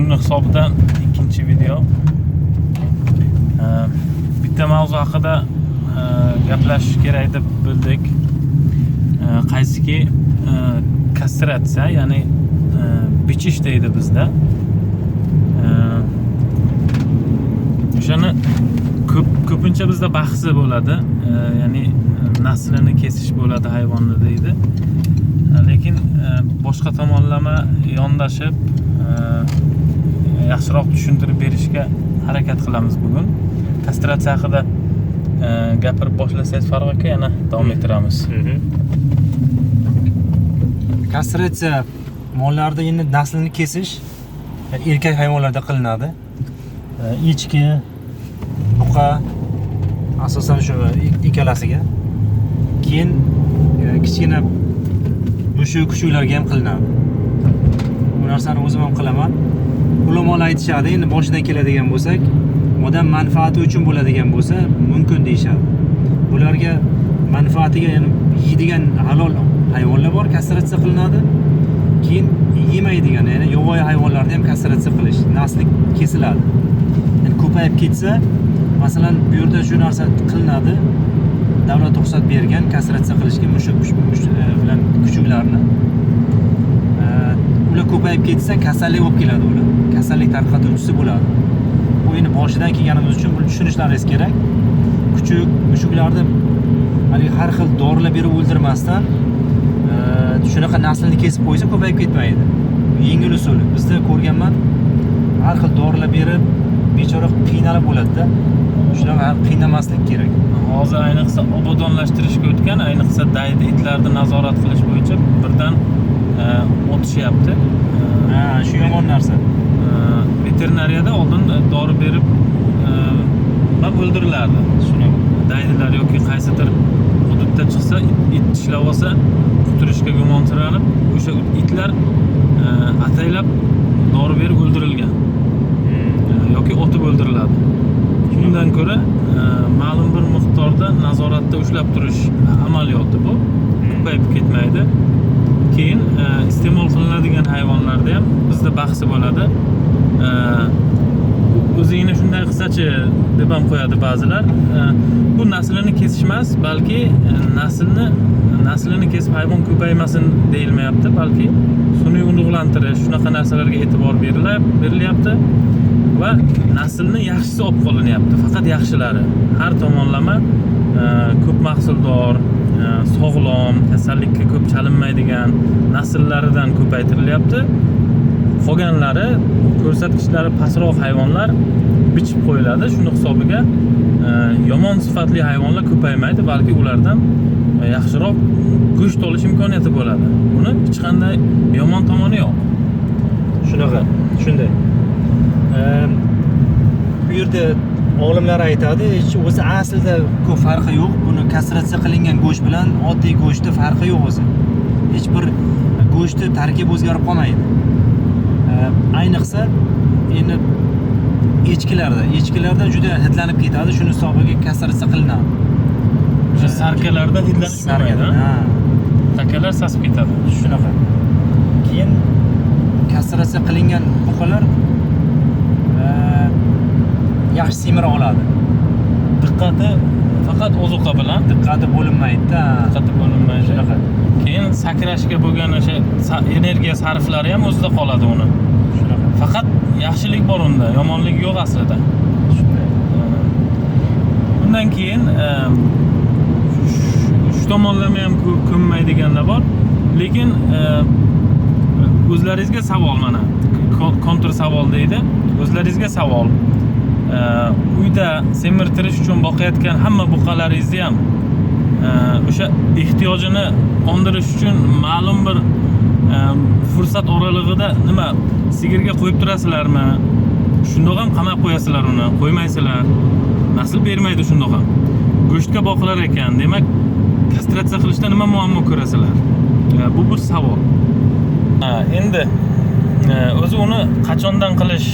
Kunni hisobidan ikkinchi video. Bitta mavzu haqida gaplashish kerak deb bildik. Qaysiki kastratsiya, ya'ni bichish deydi bizda. O'shani ko'pincha bizda bahsi bo'ladi. Ya'ni naslini kesish bo'ladi hayvonni deydi. Lekin boshqa tomonlama yondashib, yaxshiroq tushuntirib berishga harakat qilamiz bugun. Kastratsiya haqida gapirib boshlasangiz, Farruh aka, yana davom ettiramiz. Kastratsiya mollarda endi naslini kesish erkak hayvonlarda qilinadi. Echki, buqa asosan shu ikkalasiga. Keyin kichkina mushuk, kuchuklarga ham qilinadi. Bu narsani o'zim ham qilaman. Ulamolar aytishadi, endi boshidan keladigan bo'lsak, odam manfaati uchun bo'ladigan bo'lsa, mumkin deyishadi. Bularga manfaatiga, ya'ni yeydigan halol hayvonlar bor, kastratsiya qilinadi. Keyin yemaydigan, ya'ni yovvoyi hayvonlarni ham kastratsiya qilish, nasli kesiladi. Ya'ni ko'payib ketsa, masalan, bu yerda shu narsa qilinadi. Davlat ruxsat bergan kastratsiya qilishga mushuk bilan kuchuklarni. Ular ko'payib ketsa, kasallik olib keladi ular. Kasallik tarqatuvchisi bo'ladi. Bu endi boshidan kelganimiz uchun buni tushunishlaringiz kerak. Kuchuk, mushuklarni haligi har xil dorilar berib o'ldirmasdan, shunaqa naslini kesib qo'ysa ko'payib ketmaydi. Yengil usuli. Bizda ko'rganman, har xil dorilar berib bechora qiynalib o'ladida. Shunaqa qiynamaslik kerak. Hozir ayniqsa obodonlashtirishga o'tgan, ayniqsa daydi itlarni nazorat qilish bo'yicha birdan otishyapti. Ha, shu yomon narsa. Veterinariyada oldin dori berib ham o'ldirilardi. Shunaqa. Daydilar yoki qaysidir hududda chiqsa, it tishlab olsa, quturishga gumonsiralib, o'sha itlar ataylab dori berib o'ldirilgan. Yoki otib o'ldiriladi. Undan ko'ra ma'lum bir miqdorda nazoratda ushlab turish amaliyoti bu. Ko'payib ketmaydi. Keyin iste'mol qilinadigan hayvonlarda ham bizda bahsi bo'ladi. O'zingni shunday qilsachi deb ham qo'yadi ba'zilar. Bu naslini kesish emas, balki naslini kesib hayvon ko'paymasin deyilmayapti, balki sun'iy urug'lantirish, shunaqa narsalarga e'tibor berilyapti va naslni yaxshisi olib qolinyapti. Faqat yaxshilari. Har tomonlama ko'p mahsuldor, sog'lom, kasallikka ko'p chalinmaydigan nasllaridan ko'paytirilyapti. Qolganlari ko'rsatkichlari pastroq hayvonlar bichib qo'yiladi. Shuni hisobiga yomon sifatli hayvonlar ko'paymaydi, balki ulardan yaxshiroq go'sht olish imkoniyati bo'ladi. Buni hech qanday yomon tomoni yo'q. Shunaqa, shunday. Bu yerda olimlar aytadi, hech o'zi aslida ko'p farqi yo'q. Buni kastratsiya qilingan go'sht bilan oddiy go'shtda farqi yo'q o'zi. Hech bir go'shtni tarkibi o'zgarib qolmaydi. Ayniqsa endi echkilarda juda hidlanib ketadi, shuni hisobiga kastratsiya qilinadi. O'sha sarkalarda hidlanish bo'lmaydi, Ha. Takalar sasib ketadi. Shunaqa. Keyin kastratsiya qilingan buqalar yaxshi semira oladi. Diqqati faqat ozuqa bilan, Diqqati bo'linmaydi-da. Diqqati bo'linmaydi. Shunaqa. Keyin sakrashga bo'lgan o'sha energiya sarflari ham o'zida qoladi uni. Shunaqa. Faqat yaxshilik bor unda, yomonlik yo'q aslida. Shunday. Undan keyin shu tomonlama ham ko'nmaydiganlar bor. Lekin o'zlaringizga savol mana. Kontr savol deydi. O'zlaringizga savol. Uyda semirtirish uchun boqayotgan hamma buqalaringizni ham o'sha ehtiyojini qondirish uchun ma'lum bir fursat oralig'ida nima sigirga qo'yib turasizlarmi? Shundoq ham qamab qo'yasizlar uni, qo'ymaysizlar. Nasl bermaydi shundoq ham. Go'shtga boqilar ekan, demak kastratsiya qilishda nima muammo ko'rasizlar? Bu bir savol. Ha, endi o'zi uni qachondan qilish,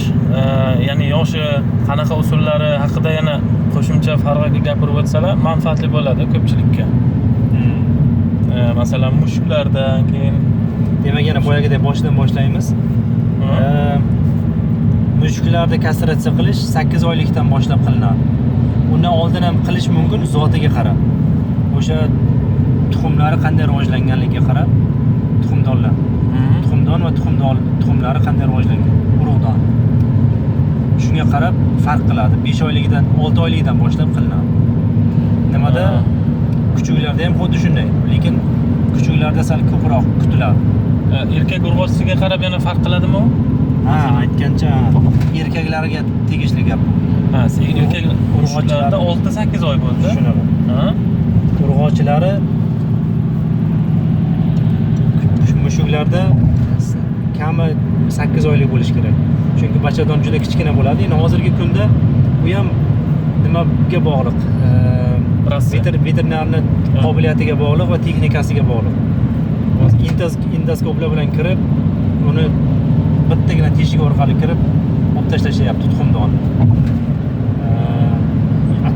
ya'ni yoshi, qanaqa usullari haqida yana qo'shimcha Farruh aka gapirib o'tsalar manfaatli bo'ladi ko'pchilikka. Masalan, mushuklarda keyin Demak, yana boyagidek boshidan boshlaymiz. Mushuklarni kastratsiya qilish 8 oylikdan boshlab qilinadi. Undan oldin ham qilish mumkin, zotiga qarab. O'sha tuxumlari qanday rivojlanganligiga qarab, tuxumdonlar. Tuxumdon va tuxumlari qanday rivojlangan, urug'don. Shunga qarab farq qiladi. 5 oyligidan, 6 oyligidan boshlab qilinadi. Nimada? Kuchuklarda ham xuddi shunday, lekin kuchuklarda sal ko'proq kutiladi. Erkak urg'ochisiga qarab yana farq qiladimi u? Ha, aytgancha erkaklarga tegishli gap bu. Ha, erkak urg'ochilarda 6-8 oy bo'ldi. Shunaqa. Ha? Urg'ochilari mushuklarda kami 8 oylik bo'lishi kerak. Chunki bachadon juda kichkina bo'ladi. Endi hozirgi kunda u ham nimaga bog'liq? Veterinarni qobiliyatiga bog'liq va texnikasiga bog'liq. Hozir endoskoplar bilan kirib, uni bittagina teshik orqali kirib olib tashlashyapti tuxumdonni.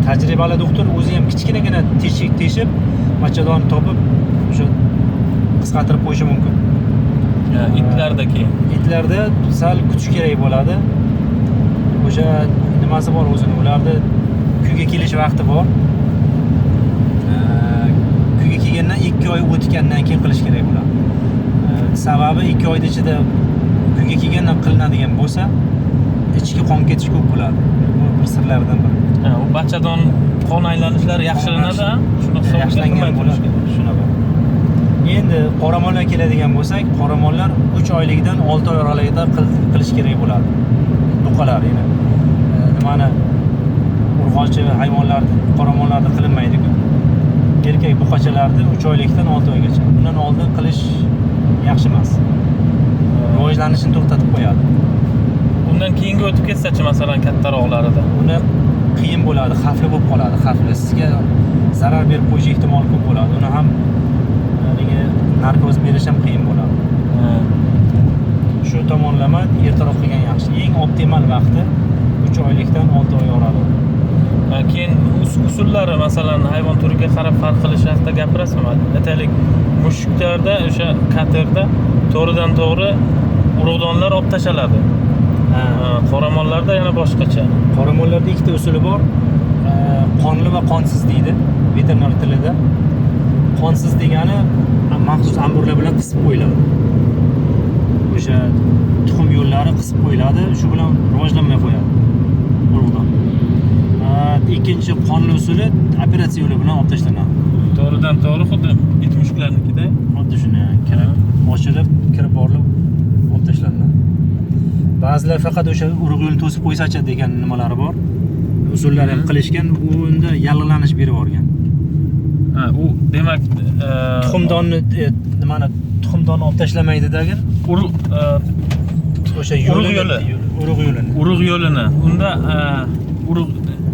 Tajribali doktor o'zi ham kichkinagina teshik teshib, bachadonni topib, o'sha qisqartirib qo'yishi mumkin. Itlarda keyin. Itlarda sal kutish kerak bo'ladi. O'sha nimasi bor o'zini, ularda kuyga kelish vaqti bor. Kuyga kelgandan 2 oy o'tgandan keyin qilish kerak bo'ladi. Sababi 2 oyning ichida kuyga kelgandan qilinadigan bo'lsa, ichki qon ketish ko'p bo'ladi. Bu bir sirlardan biri. Ha, u bachadon qon aylanishlari yaxshilanadi, shuni hisobga yaxshilangan bo'ladi. Shunaqa. Endi qoramollar keladigan bo'lsak, qoramollar 3 oylikdan 6 oy oralig'ida qilish kerak bo'ladi. Buqalar ya'ni nimani urg'ochi hayvonlarni, qoramollarda qilinmaydi-ku. Erkak buqachalarni 3 oylikdan 6 oygacha. Undan oldin qilish yaxshi emas. Rivojlanishini to'xtatib qo'yadi. Undan keyinga o'tib ketsa-chi, masalan, kattaroqlarida. Uni qiyin bo'ladi, xavfli bo'lib qoladi, xavfli. Sizga zarar berib qo'yish ehtimoli ko'p bo'ladi. Uni ham haligi narkoz berish ham qiyin bo'ladi. Shu tomonlama ertaroq qilgan yaxshi. Eng optimal vaqti 3 oylikdan 6 oy oralig'i. Keyin usullari, masalan, hayvon turiga qarab farq qilish haqida gapirasizmi? Aytaylik, mushuklarda o'sha katerda to'g'ridan to'g'ri urug'donlar olib tashaladi. Qoramollarda yana boshqacha. Qoramollarda ikkita usuli bor. Qonli va qonsiz deydi veterinar tilida. Qonsiz degani maxsus amburlar bilan qisib qo'yiladi. O'sha tuxum yo'llari qisib qo'yiladi, shu bilan rivojlanmay qo'yadi urug'don. Ikkinchi qonli usuli operatsiya yo'li bilan olib tashlanadi. To'g'ridan to'g'ri xuddi it mushuklarnikida. Xuddi shuni kirib, ochilib, kirib borilib olib tashlanadi. Ba'zilar faqat o'sha urug' yo'lini to'sib qo'ysachi degan nimalari bor. Usullar ham qilishgan, unda yallig'lanish berib yuborgan. Ha, u demak tuxumdonni nimani tuxumdonni olib tashlamaydidagi o'sha urug' yo'li. Urug' yo'lini. Urug' yo'lini. Unda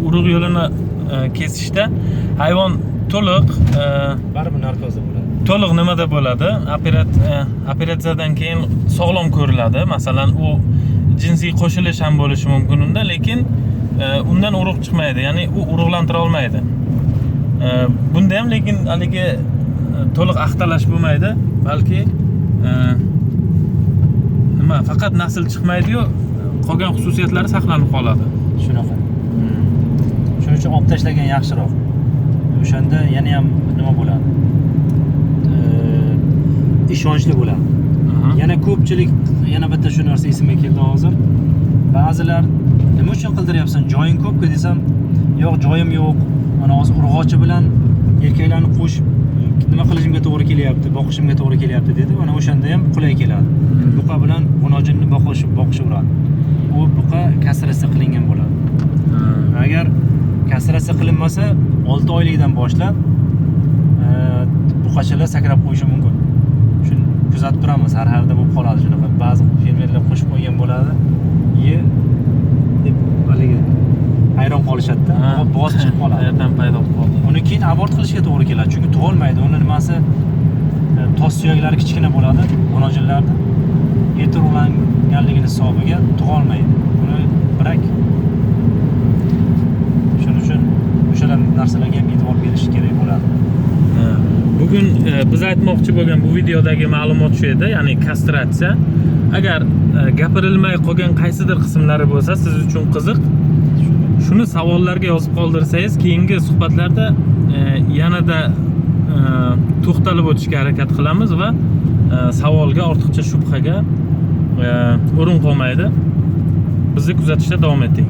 urug' yo'lini kesishda hayvon to'liq baribir narkozda bo'ladi. To'liq nimada bo'ladi? Operatsiyadan keyin sog'lom ko'riladi. Masalan, u jinsiy qo'shilish ham bo'lishi mumkin unda, lekin undan urug' chiqmaydi, ya'ni u urug'lantira olmaydi. Bunda ham lekin haligi to'liq axtalash bo'lmaydi, balki nima, faqat nasl chiqmaydi-yu, qolgan xususiyatlari saqlanib qoladi. Shunaqa. Shuning uchun olib tashlagan yaxshiroq. O'shanda yana ham nima bo'ladi? Ishonchli bo'ladi. Yana ko'pchilik, yana bitta shu narsa esimga keldi hozir. Ba'zilar nima uchun qildiryapsan? Joying ko'p-ku desam, yo'q, joyim yo'q. Mana hozir urg'ochi bilan erkaklarni qo'shib nima qilishimga to'g'ri kelyapti, boqishimga to'g'ri kelyapti dedi. Mana o'shanda ham qulay keladi. Buqa bilan g'unojinni boqishaveradi. U buqa kastratsiya qilingan bo'ladi. Agar kastratsiya qilinmasa, 6 oylikdan boshlab buqachalar sakrab qo'yishi mumkin. Shuni kuzatib turamiz, har harda bo'lib qoladi shunaqa. Ba'zi fermerlar qo'shib qo'ygan bo'ladi. Ye deb haligi hayron qolishadi-da, bo'g'oz chiqib qoladi. Qayerdan paydo bo'lib qoldi? Uni keyin abort qilishga to'g'ri keladi, chunki tug'olmaydi. Uni nimasi tos suyaklari kichkina bo'ladi, g'unojinlarda. Erta urug'langanligini hisobiga tug'olmaydi. Uni bırak. Shuning uchun o'shalar narsalarga ham e'tibor berish kerak bo'ladi. Bugun biz aytmoqchi bo'lgan bu videodagi ma'lumot shu edi, ya'ni kastratsiya. Agar gapirilmay qolgan qaysidir qismlari bo'lsa, siz uchun qiziq, shuni savollarga yozib qoldirsangiz, keyingi suhbatlarda yanada to'xtalib o'tishga harakat qilamiz va savolga, ortiqcha shubhaga o'rin qolmaydi. Bizni kuzatishda davom eting.